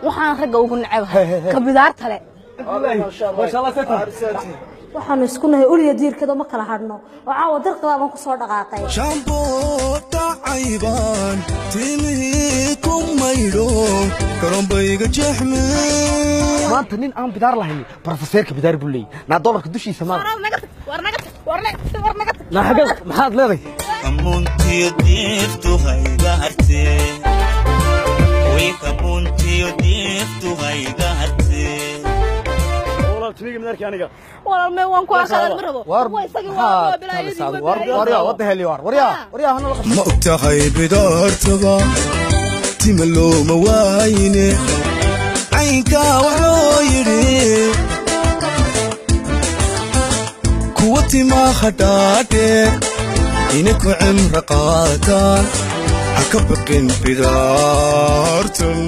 Waxaan ragga ugu nacabahay ka bidaarta le. Waxaanu isku nahay uliya diirkada, ma kala hadhno oo caawa dirqadaa baan ku soo dhaqaaqay. Shaamboota caybaan timihii ku maydho karoonbayga jeexme. Maanta nin aan bidaar lahayn brofeseerka bidaar buu leeyahy. Naa dolarka dushiisa maada naa xagee maxaad leedahay? Kamuntiyo diiftu hayga hartee, way kamuntiyo diiftu hayga hartee. Walaal mee, waan ku arkaa, ma rabo. War waa isagii, waa bilaayadii, waa bilaayadii. Waryaa wadda heli, war waryaa waryaa hana la qabso. Ma og tahay bidaartaba tima looma waayine, caynkaa wax loo yidhi kuwa timaa hadhaadheer inay ku cimro qaataan, ha ka baqin bidaartan.